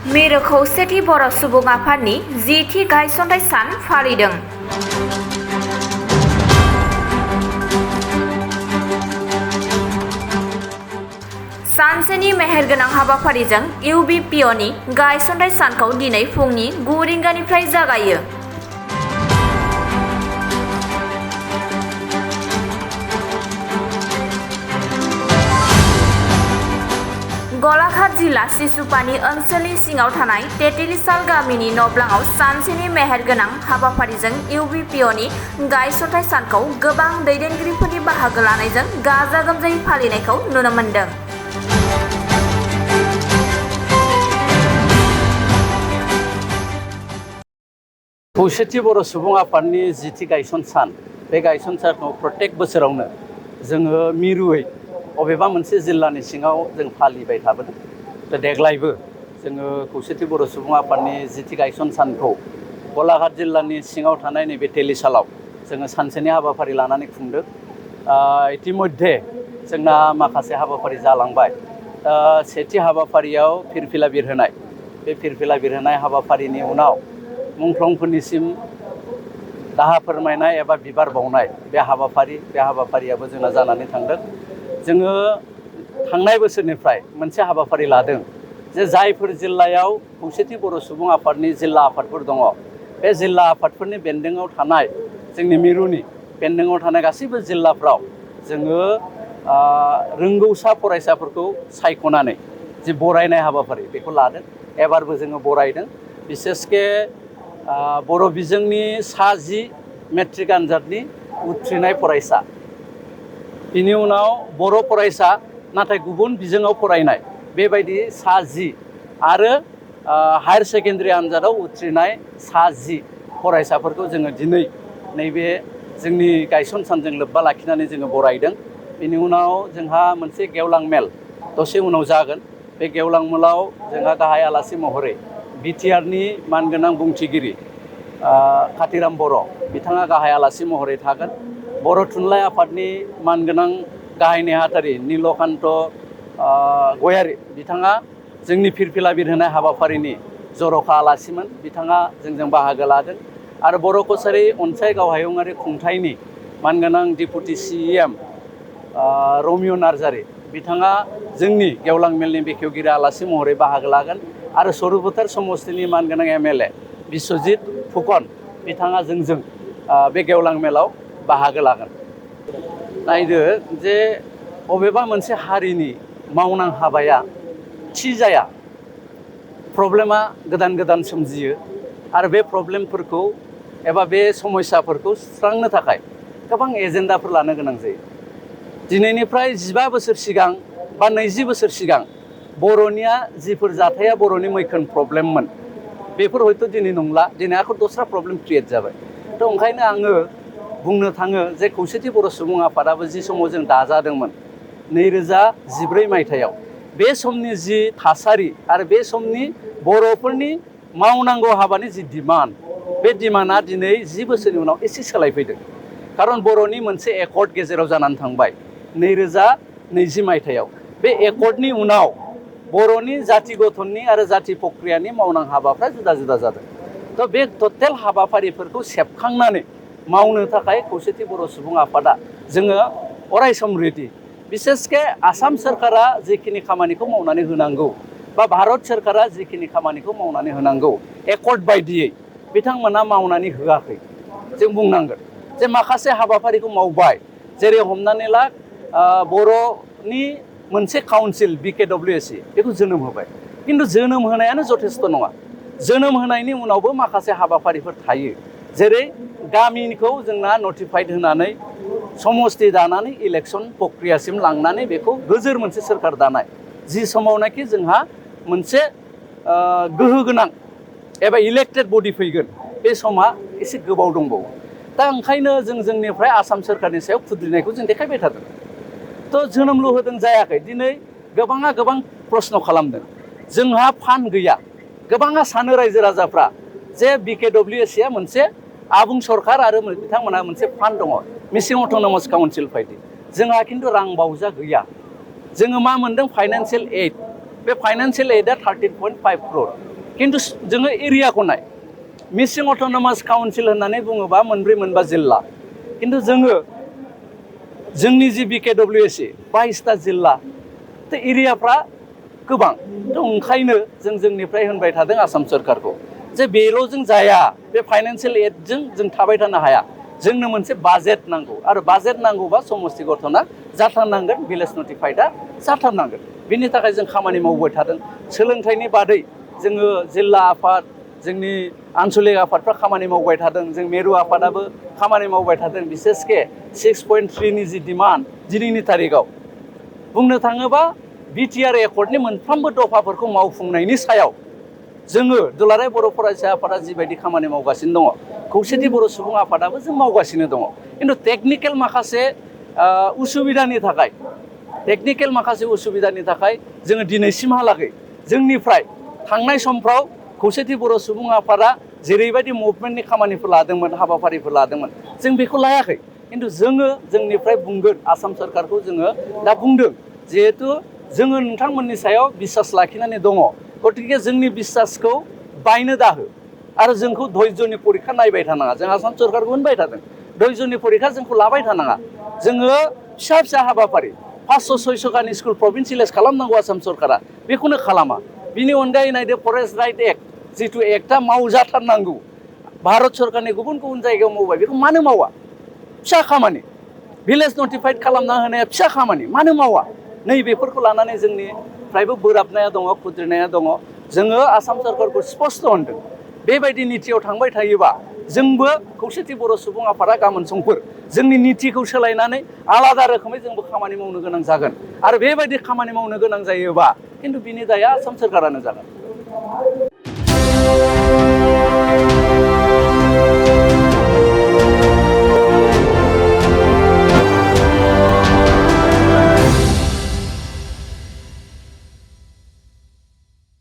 मिरु खौसेथि बर' सुबुं आफादनि 10थि गायसनथाइ सान फालिदों। सानसेनि मेहेरगोनां हाबाफारिजों UBPO नि गायसनथाइ सानखौ दिनै फुंनि 9 रिंगानिफ्राय जागायो। गलाघाट जिल्ला सिसुपानी ओनसोलनि सिङाव थानाय तेतिलिसाल गामिनि नब्लाङाव सानसेनि मेहेरगोनां हाबाफारिजों UBPO नि गायसनथाइ सानखौ गोबां दैदेनगिरिफोरनि बाहागो लानायजों गाजा गोमजायै फालिनायखौ नुनो मोन्दों। खौसेथि बर' सुबुं आफादनि 10थि गायसन सान, बे गायसन सानखौ प्रत्येक बोसोरावनो जोङो मिरुयै अबेबा मोनसे जिल्लानि सिङाव जों फालिबाय थाबोदों। देग्लायबो जोङो खौसेथि बर' सुबुं आफादनि 10थि गायसन सानखौ गलाघाट जिल्लानि सिङाव थानाय नैबे तेलिसालाव जोङो सानसेनि हाबाफारि लानानै खुंदों। इतिमध्ये जोंना माखासे हाबाफारि जालांबाय। सेथि हाबाफारियाव फिरफिला बिरहोनाय, बे फिरफिला बिरहोनाय हाबाफारिनि उनाव मुंख्लंफोरनिसिम दाहा फोरमायनाय एबा बिबार बावनाय बे हाबाफारियाबो जोंना जानानै थांदों। जोङो थांनाय बोसोरनिफ्राय मोनसे हाबाफारि लादों जे जायफोर जिल्लायाव खौसेथि बर' सुबुं आफादनि जिल्ला आफादफोर दङ, बे जिल्ला आफादफोरनि बेन्दोङाव थानाय जोंनि मिरुनि बेन्दोङाव थानाय गासैबो जिल्लाफ्राव जोङो रोंगौसा फरायसाफोरखौ सायख'नानै जि बरायनाय हाबाफारि बेखौ लादों। एबारबो जोङो बरायदों। बिसेसके बर' बिजोंनि 10 मेट्रिक आनजादनि उथ्रिनाय फरायसा, बिनि उनाव बर' फरायसा नाथाय गुबुन बिजोङाव फरायनाय बेबायदि 10 आरो हायार सेकेन्डारि आनजादाव उथ्रिनाय 10 फरायसाफोरखौ जोङो दिनै नैबे जोंनि गायसन सानजों लोब्बा लाखिनानै जोङो बरायदों। बिनि उनाव जोंहा मोनसे गेवलां मेल दसे उनाव जागोन। बे गेवलां मेलाव जोंहा गाहाय आलासि महरै बिटिआरनि मानगोनां बुंथिगिरि खाथिराम बर' बिथाङा गाहाय आलासि महरै थागोन। बर' थुनलाइ आफादनि मानगोनां गाहाय नेहाथारि नीलकान्त गयारी बिथाङा जोंनि फिरफिला बिरहोनाय हाबाफारिनि जर'खा आलासिमोन, बिथाङा जोंजों बाहागो लादों। आरो बर' कछारी अनसाय गावहायुङारि खुंथायनि मानगोनां डेपुटि CEM रमिय' नार्जारी बिथाङा जोंनि गेवलां मेलनि बेखेवगिरि आलासि महरै बाहागो लागोन। आरो सरुबुथार समस्तिनि मानगोनां MLA बिश्वजित फुकन बिथाङा जोंजों बे गेवलां मेलाव बाहागो लागोन। नायदो जे बबेबा मोनसे हारिनि मावनां हाबाया थि जाया, प्रब्लेमा गोदान गोदान सोमजियो आरो बे प्रब्लेमफोरखौ एबा बे समस्याफोरखौ सुस्रांनो थाखाय गोबां एजेन्डाफोर लानो गोनां जायो। दिनैनिफ्राय 15 बोसोर सिगां बा 20 बोसोर सिगां बर'निया जिफोर जाथाया बर'नि मैखोम प्रब्लेममोन, बेफोर हयथ' दिनै नंला, दिनै आरो दस्रा प्रब्लेम क्रिएट जाबाय। थ' ओंखायनो आङो बुंनो थाङो जे खौसेथि बर' सुबुं आफादाबो जि समाव जों दाजादोंमोन 2014 मायथाइयाव, बे समनि जि थासारि आरो बे समनि बर'फोरनि मावनांगौ हाबानि जि डिमान्ड, बे डिमान्डआ दिनै 10 बोसोरनि उनाव एसे सोलायफैदों। खारन बर'नि मोनसे एकर्ड गेजेराव जानानै थांबाय 2020 मायथाइयाव। बे एकर्डनि उनाव बर'नि जाथि गठननि आरो जाथि प्रक्रियानि मावनां हाबाफ्रा जुदा जुदा जादों। थ' बे टटेल हाबाफारिफोरखौ सेबखांनानै मावनो थाखाय खौसेथि बर' सुबुं आफादा जोङो अरायसम रेडि। बिसेसके आसाम सोरखारा जिखिनि खामानिखौ मावनानै होनांगौ बा भारत सोरखारा जिखिनि खामानिखौ मावनानै होनांगौ एकर्ड बायदियै बिथांमोना मावनानै होआखै जों बुंनांगोन। जे माखासे हाबाफारिखौ मावबाय, जेरै हमनानै ला बर'नि मोनसे काउन्सिल BKWSC बेखौ जोनोम होबाय, खिन्थु जोनोम होनायानो जथेस्थ' नङा। जोनोम होनायनि उनावबो माखासे हाबाफारिफोर थायो, जेरै गामिखौ जोंना नटिफाइड होनानै समस्ति दानानै इलेक्सन प्रक्रियासिम लांनानै बेखौ गोजोर मोनसे सोरखार दानाय, जि समावनाखि जोंहा मोनसे गोहो गोनां एबा इलेक्टेड बडि फैगोन, बे समा एसे गोबाव दंबावो। दा ओंखायनो जों जोंनिफ्राय आसाम सोरखारनि सायाव खुद्रिनायखौ जों देखायबाय थादों। थ' जोनोमल' होदों जायाखै, दिनै गोबाङा गोबां प्रश्न खालामदों। जोंहा फान्ड गैया। गोबाङा सानो रायजो राजाफ्रा जे BKWSC आ मोनसे आबुं सरखार आरो बिथांमोनहा मोनसे फान्ड दङ, मिसिं अट'नमास काउन्सिल बायदि। जोंहा खिन्थु रां बावजा गैया। जोङो मा मोनदों? Financial Ed. बे फाइनान्शियल एडआ 13.5 crore किन्तु जोङो एरियाखौ नाय मिसिं अट'नमास काउन्सिल होननानै बुङोबा मोनब्रै मोनबा जिल्ला किन्तु जोङो जोंनि जि BKWSA 22टा जिल्ला थ' एरियाफ्रा गोबां थ' ओंखायनो जों जोंनिफ्राय होनबाय थादों आसाम सरकारखौ जे बेल' जों जाया बे फाइनान्शियल एडजों जों थाबाय थानो हाया जोंनो मोनसे बाजेट नांगौ आरो बाजेट नांगौबा समस्ति गठना जाथारनांगोन भिलेज नटिफाइडआ जाथारनांगोन बिनि थाखाय जों खामानि मावबाय थादों सोलोंथाइनि बादै जोङो जिल्ला आफाद जोंनि आन्चलिक आफादफ्रा खामानि मावबाय थादों जों मेरु आफादाबो खामानि मावबाय थादों बिसेसके 6.3 नि जि डिमान्ड दिनैनि तारिखाव बुंनो थाङोबा बिटिआर एकर्डनि मोनफ्रोमबो दफाफोरखौ मावफुंनायनि सायाव जोङो दुलाराय बर' फरायसा आफादा जिबायदि खामानि मावगासिनो दङ खौसेथि बर' सुबुं आफादाबो जों मावगासिनो दङ खिन्थु टेकनिकेल माखासे उसुबिदानि थाखाय जोङो दिनैसिमहालागै जोंनिफ्राय थांनाय समफ्राव खौसेथि बर' सुबुं आफादा जेरैबायदि मुभमेन्टनि खामानिफोर लादोंमोन हाबाफारिफोर लादोंमोन जों बेखौ लायाखै खिन्थु जोङो जोंनिफ्राय बुंगोन आसाम सरकारखौ जोङो दा बुंदों जिहेतु जोङो नोंथांमोननि सायाव बिसास लाखिनानै दङ गतिके जोंनि बिसासखौ बायनो दाहो आरो जोंखौ धैर्यनि परिखा नायबाय थानाङा जों आसाम सरकारखौ होनबाय थादों धैर्यनि परिखा जोंखौ लाबाय थानाङा जोङो फिसा फिसा हाबाफारि 500-600 गानि स्कुल प्रभिन्सियेलाइज खालामनांगौ आसाम सरकारा बेखौनो खालामा बिनि अनगायै नायदो फरेस्ट राइट एक्ट जिथु एक्टआ मावजाथारनांगौ भारत सरकारनि गुबुन गुबुन जायगायाव मावबाय बेखौ मानो मावा फिसा खामानि भिलेज नटिफाइड खालामना होनाया फिसा खामानि मानो मावा नै बेफोरखौ लानानै जोंनिफ्रायबो बोराबनाया दङ खुद्रिनाया दङ जोङो आसाम सरकारखौ स्पष्ट होनदों बेबायदि नितियाव थांबाय थायोबा जोंबो खौसेथि बर' सुबुं आफादा गाबोन समफोर जोंनि नितिखौ सोलायनानै आलादा रोखोमै जोंबो खामानि मावनो गोनां जागोन आरो बेबायदि खामानि मावनो गोनां जायोबा खिन्थु बिनि दाया आसाम सरकारानो जागोन